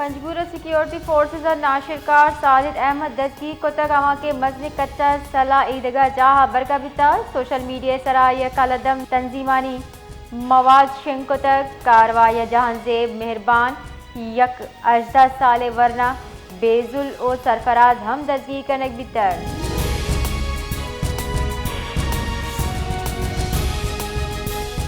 پنجگور ءَ security forces ءِ ناشرکار ساجد احمد دزگیر کتگ، ہما کہ مزنیں کچ ءِ سلاہ ایدگہ جاہ ءَ برگ ءَ بیتگ۔ سوشل میڈیا ءِ سرا آئی ءِ کالعدم تنظیمانی مواد شنگ کتگ۔ کاروائی ءَ جہانزیب مہربان یک ہژدہ سالیں ورنا بیزل ءُ سرفراز ہم دزگیر کنگ بیتگ۔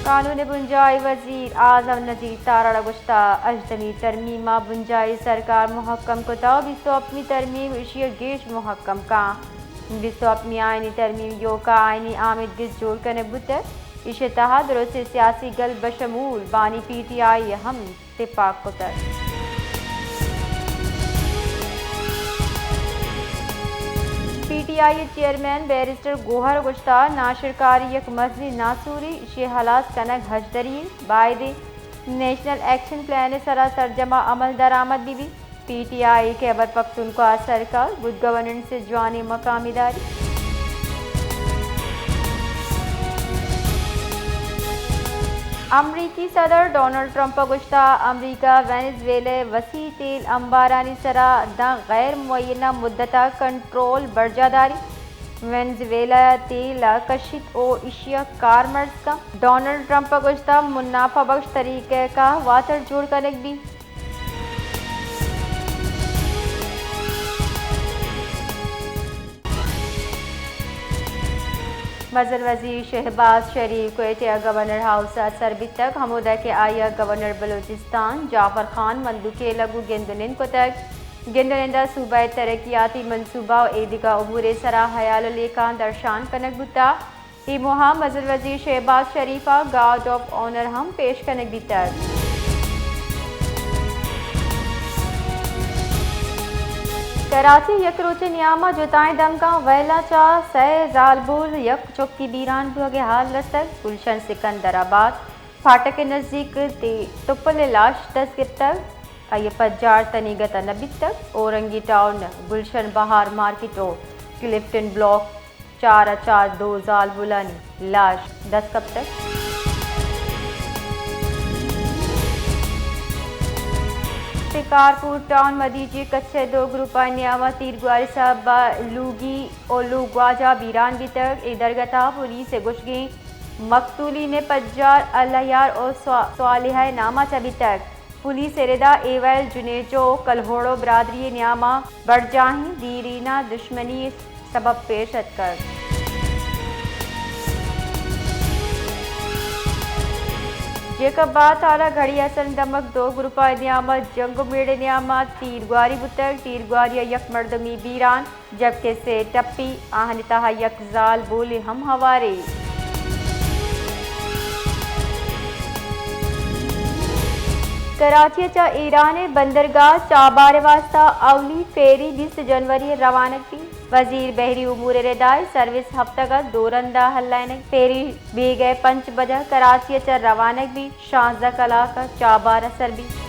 قانون ءِ بنجاہی وزیر اعظم نذیر تارڑ ءَ گوشتگ، ہژدہمی ترمیم ءَ بنجاہی سرکار مھکم کتگ ءُ بیست ءُ ہپتمی ترمیم ایشی ءَ گیش مھکم کنت۔ بیست ءُ ہپتمی آئینی ترمیم ایوک ءَ آئینی آمیدگس جوڑ کنگ بوتگ۔ ایشی ءِ تہا درستیں سیاسی گل بشمول بانی پی ٹی آئی ءَ ہم تپاک کتگ۔ پی ٹی آئی ءِ چیئرمین بیرسٹر گوہر ءَ گوشتگ، ناشرکاری یک مزنیں ناسوری، ایشی ءِ ہلاس کنگ ہژدری انت، باید انت نیشنل ایکشن پلان ءِ سرا سرجم ءَ عمل درآمد بہ بیت۔ P T I Khyber Pakhtunkhwa circle good governance ءِ جوانیں مقامے داریت۔ امریکی صدر ڈونلڈ ٹرمپ ءَ گوشتگ، امریکہ وینزویلا ءِ وسیع تیل انبارانی سرا داں غیر معینہ مدت ءَ کنٹرول برجاہ داریت۔ وینزویلا ءَ تیل ءَ کشیت ءُ ایشی ءَ کارمرز کنت۔ ڈونلڈ ٹرمپ ءَ گوشتگ، منافع بخش طریقہ کار واتر جوڑ کنگ بیت۔ مزن وزیر شہباز شریف کوئٹہ ءَ گورنر ہاؤس ءَ سر بیتگ، ہمودا کہ آئی ءَ گورنر بلوچستان جعفر خان مندوخیل ءَ گوں گند ءُ نند کتگ۔ گند ءُ نند ءَ صوبہ ءِ ترقیاتی منصوبہ ءُ ایدگہ امور ءِ سرا ہیال ءُ لیکہاں درشان کنگ بوتگ۔ اے موہ ءَ مزن وزیر شہباز شریف ءَ گارڈ آف آنر ہم پیش کنگ بیتگ۔ کراچی ءَ یک روچے نیام ءَ جتائیں دمگاں ویل ءَ چہ سئے زالبول یک چکی بیران بوگ ءِ ہال رستگ۔ گلشن سکندر آباد پھاٹک ءِ نزیک تئی تپل ءِ لاش دست گپتگ۔ آئی ءِ پجار تنیگت ءَ نہ بیتگ۔ اورنگی ٹاؤن، گلشن بہار مارکیٹ ءُ کلفٹن بلاک چار ءَ چہ دو زالبولانی لاش دست کپتگ۔ شکارپور ٹاؤن مدیجی کچ ءِ دو گروپانی نیام ءَ تیرگواری ءِ سبب ءَ لوگی ءُ لوگواجہ بیران بیتگ۔ اے درگت ءَ پولیس ءِ گوشگ اِنت مقتولین ءِ پجار الہیار ءُ سوا-، صالحہ ءِ نام ءَ چہ بیتگ۔ پولیس ءِ ردا اے ویل جنیجو ءُ کلہوڑو برادری ءِ نیام ءَ برجاہیں دیرینہ دشمنی ءِ سبب پیش اتکگ۔ جیکب آباد تھانہ گھڑی حسن دمگ دو گروپانی نیام ءَ جنگ ءُ میڑ ءِ نیام ءَ تیرگواری بوتگ۔ تیرگواری ءَ یک مردمے بیران، جبکہ سے ٹپی، آہانی تہا یک زالبولے ہم ہوارے۔ کراچی ءَ چہ ایران ءِ بندرگاہ چابہار ءِ واستہ اولی فیری بیست جنوری ءَ روانگ بیت۔ وزیر بحری امور ءِ ردا اے سروس ہفتگ ءَ دو رند ءَ ہلائینگ۔ فیری بیگہ ءَ پنچ بجہ کراچی ءَ چہ روانگ بیت۔ شانزدہ کلاک ءَ چابہار ءَ سر بیت۔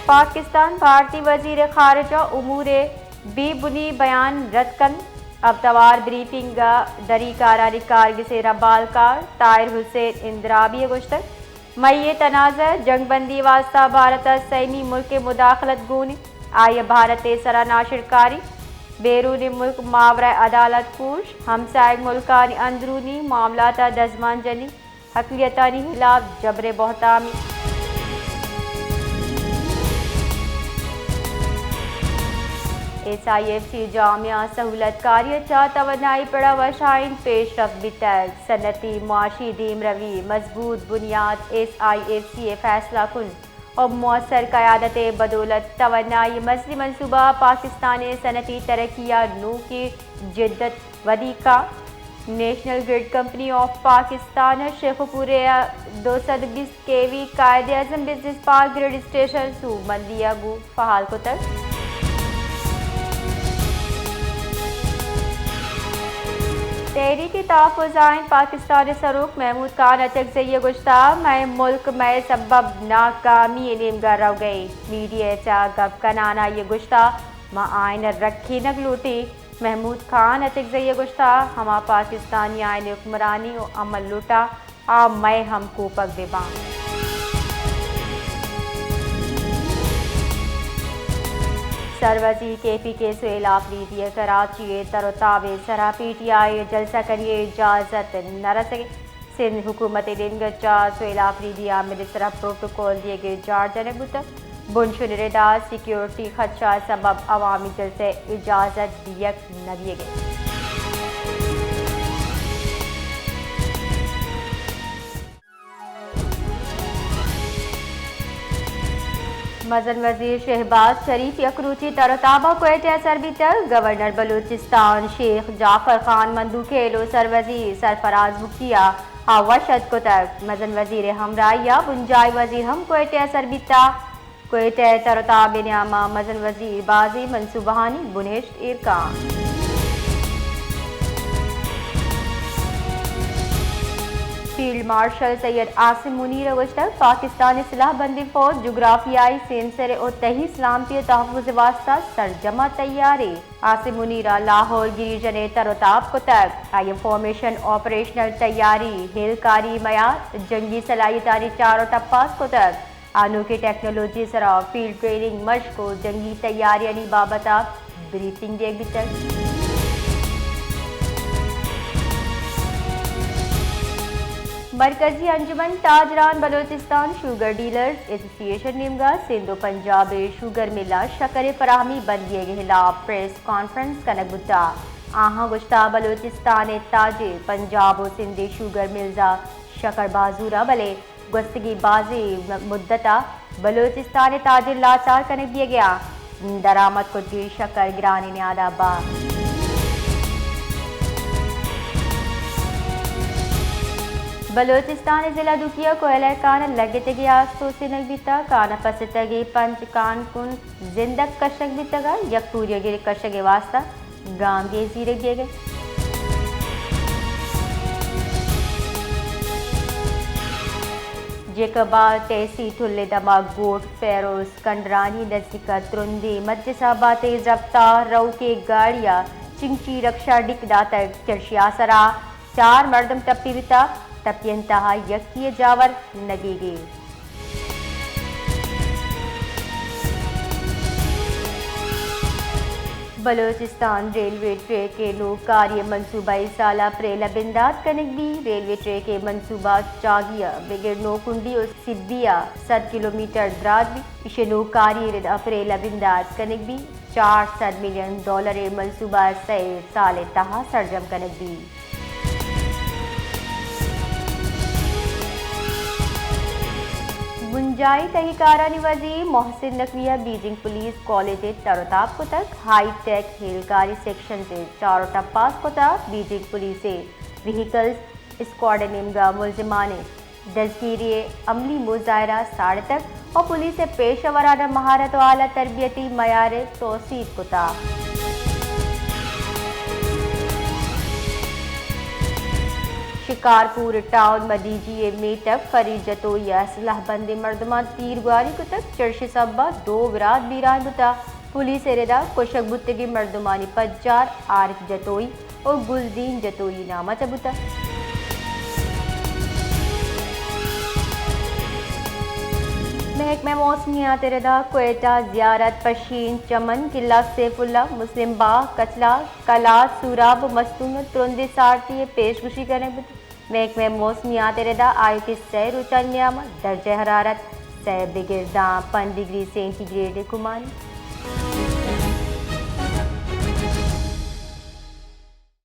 پاکستان ءِ بھارتی وزیر خارجہ امور بی بنی بیان رد کنت۔ ہفتہ وار بریفنگ ءَ دری کارانی کارگس ءِ رمبالکار طاہر حسین اندرابی ءَ گوشتگ، مئی ءِ تنازعہ ءِ جنگ بندی ءِ واستہ بھارت ءَ سیمی ملک ءِ مداخلت گون اِنت۔ آئی ءَ بھارت ءِ سرا ناشرکاری، بیرون ملک ماورائے عدالت کوش، ہمساہگ ملکانی اندرونی معاملات ءَ دزمان جنی، اقلیتانی ہلاپ جبر ءِ بہتام اِنت۔ ایس آئی ایف سی ءِ جامعہ سہولت کاری ءَ چہ توانائی پڑ ءَ وشھائیں پیشرفت بیتگ۔ صنعتی معاشی دیمروی، مضبوط بنیاد، ایس آئی ایف سی ءِ فیصلہ کن ءُ مؤثر قیادت ءِ بدولت توانائی مزنیں منصوبہ پاکستان ءِ صنعتی ترقی ءَ نوکیں جدت ودی کنت۔ National grid company of Pakistan ءَ شیخوپور ءِ دو سد بیست کے وی قائد Azam business park grid station سوبمندی ءَ گوں فعال کتگ۔ تحریک تحفظ آئین پاکستان ءِ سروک محمود خان اچکزئی ءَ گوشتگ، مئے ملک مئے سبب ءَ ناکامی ءِ نیمگ ءَ روگ ءَ اِنت۔ میڈیا ءَ چہ گپ کنان ءَ آئی ءَ گوشتگ، ما آئین ءَ رکھینگ لوٹیں۔ محمود خان اچکزئی ءَ گوشتگ، ہما پاکستانی آئین ءِ حکمرانی ءُ عمل لوٹاں، آ مئے ہم کوپگ بہ باں۔ سروزیر کے پی کے سہیل آفریدی ء کراچی ء تر و تاب ء سرا پی ٹی آئی ء جلسہ کنی ء اجازت نہ رسگ۔ سندھ حکومت ء نیمگ ء چہ سہیل آفریدی ء آمد ء سرا پروٹوکول دیگ ء جار جنگ بوتگ۔ بنشون ء ردا سیکیورٹی خدشہ ء سبب عوامی جلسہ ء اجازت دیگ نہ بیگ ء۔ مزن وزیر شہباز شریف یک روچی تر و تابا کوئٹہ ء سر بیتگ۔ گورنر بلوچستان شیخ جعفر خان مندوخیل و سر وزیر سرفراز بگٹی ء آ وش اتک کتگ۔ مزن وزیر ء ہمراہی ء بنجاہی وزیر ہم کوئٹہ ء سر بیتگ۔ کوئٹہ ء تر و تاب ء نیام ء مزن وزیر بازیں منصوبہانی بنہشت ایر کنت۔ فیلڈ مارشل سید عاصم منیر ء گوشتگ، پاکستان ء سلاہ بندیں فوج جغرافیائی سینسر ء تہی سلامتی ء تحفظ ء واستہ سرجم ء تیار ء۔ عاصم منیر ء لاہور گریژن ء تر و تاب کتگ۔ آئی ء فارمیشن، آپریشنل تیاری، ہیلکاری میار، جنگی صلاحیتانی چار و ٹپاس کتگ۔ آ نوکیں ٹیکنالوجی ء سرا فیلڈ ٹریننگ مشق و جنگی تیاریانی بابت ء بریفنگ دیگ بیتگ۔ مرکزی انجمن تاجران بلوچستان شوگر ڈیلرز ایسوسی ایشن نیمگا سندھ و پنجاب ء شوگر ملاں شکر ء فراہمی بند دیگ ء ہلاپ پریس کانفرنس کنگ بوتگ۔ آہاں گوشتگ بلوچستان ء تاجر پنجاب و سندھ ء شوگر ملز ء شکر بازور ء، بلے گوستگیں بازیں مدت ء بلوچستان ء تاجر لاچار کنگ بیگ ء انت۔ درآمد کتگیں شکر گرانیں نیاد ء بار۔ بلوچستان ء ضلع دوکی ء کوئلہ کان ء لگتگیں آس توسینگ بیتگ۔ کان ء پس اتگیں پنچ کان کن زندگ کشگ بیتگ ء یک پوریاگرے کشگ ء واستہ گامگیج زیرگ بیگ ء انت۔ جیکب ء تحصیل ٹل ء دمگ گوٹ فیروز کنڈرانی نزیک ء ترندیں مجلس ء با تیز رفتار روکیں گاڑی ء چنگچی رکشہ ڈیک داتگ۔ چرشی ء سرا چار مردم ٹپی بیتگ۔ ٹپی انت ء یکی ء جاور نگیگے۔ بلوچستان ریلوے ٹریک ء نوکاری ء منصوبہ اے سال ء اپریل ء بندات کنگ بی۔ ریلوے ٹریک ء منصوبہ چاگی ء بگر نوکنڈی و سبی ء سد کلومیٹر دراج بی۔ ایشی نوکاری ء رد اپریل ء بندات کنگ بی۔ چار سد ملین ڈالر ء منصوبہ سئے سال ء تہا سرجم کنگ بی۔ بنجاہی تہی کارانی وزیر محسن نقوی ء بیجنگ پولیس کالج ء تر و تاب کتگ۔ ہائی ٹیک ہیلکاری سیکشنز ء چار و ٹپاس کتگ۔ بیجنگ پولیس ء ویہیکلز اسکواڈ ء نیمگا ملزمانی دزگیری ء عملی مظاہرہ ساڑتگ و پولیس ء پیشہ ورانہ مہارت و اعلی تربیتی معیار ء توسیپ کتگ۔ شکارپور ٹاؤن مدیجی ء میتگ فرید جتوئی ء اسلحہ بندیں مردماں تیرگواری کتگ، چرشی سبب ء دو برات بیران بوتگ۔ پولیس ء ردا کشگ بوتگیں مردمانی پجار عارف جتوئی و گلدین جتوئی نام ء چہ بوتگ۔ محکمہ موسمیات ء ردا کوئٹہ، زیارت، پشین، چمن، قلعہ سیف اللہ، مسلم باغ، کچلاگ، کلات، سوراب و مستونگ ء ترندیں سارتی ء پیشگوشی کنگ بوتگ۔ محکمہ موسمیات ء ردا آیوکیں سئے روچانی نیام ء درجہ حرارت سئے بگر داں پنچ ڈگری سینٹی گریڈ ء گمان۔